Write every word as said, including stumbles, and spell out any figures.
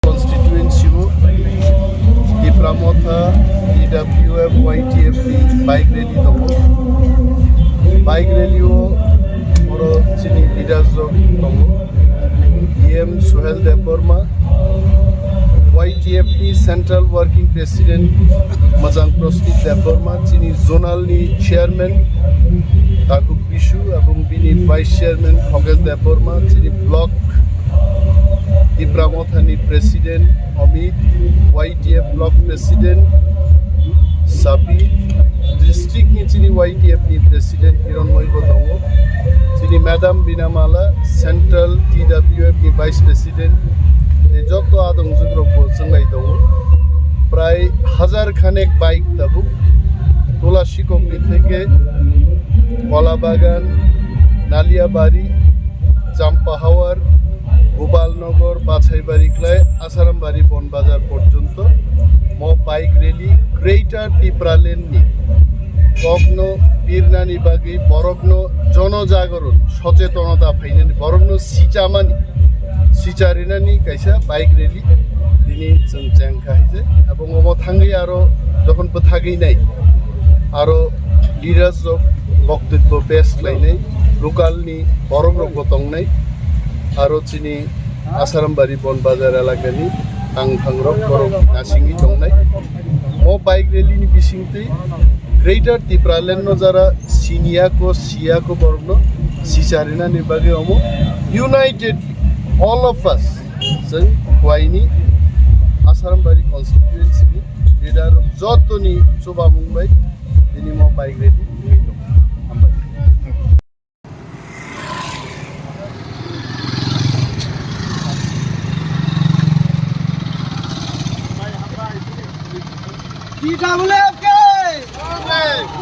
Constituency o Tipra Motha, T W F, Y T F ni bike rally tongo. Bike rally o oro chini leaders rok tongo. E M Suhel Debbarma, Y T F ni Central Working President Majang Prostit Debbarma, chini zonal ni chairman Taku Bishu, ebong bini vice chairman Khogel Debbarma, chini block Tipra Mothani president Amit, Y T F block president Sapi, district ni chini Y T F ni president Hironmoy bo tongo, chini madam Binamala, central T W F ni vice president, tei joto adong jugrok bo chwnglai tongo. Prai hazar khanek bike tabuk Tulasikokni theke Kolabagan, Naliabari, Champahawar, Gopalnagar, Bachaibari klai Asarambari Bon Bazar porjonto mo bike rally Greater Tipraland ni kokno birnani bagwi borokno jonojagoron sochetonota phainani borokno sichamani sicharinani kaisa bike rally tini chwng chengkha hai je. Abo omo thangwi aro jokhon bwthagwi nai aro leaders rok boktwitbo pes khlainai, local ni borok rok bo tongnai, aro chini Asarambari Bon Bazar elakani tangthang rok borok nasingwi tongnai. Mo bike rally ni bisingtwi Greater Tipraland no jara siniya ko siya ko borok no sicharinani bagwi omo united all of us chwng kuaini Asarambari constituency ni leader rok jotoni chubamung bai tini mo bike rally wngwi tongo. Hambai. T W F ke!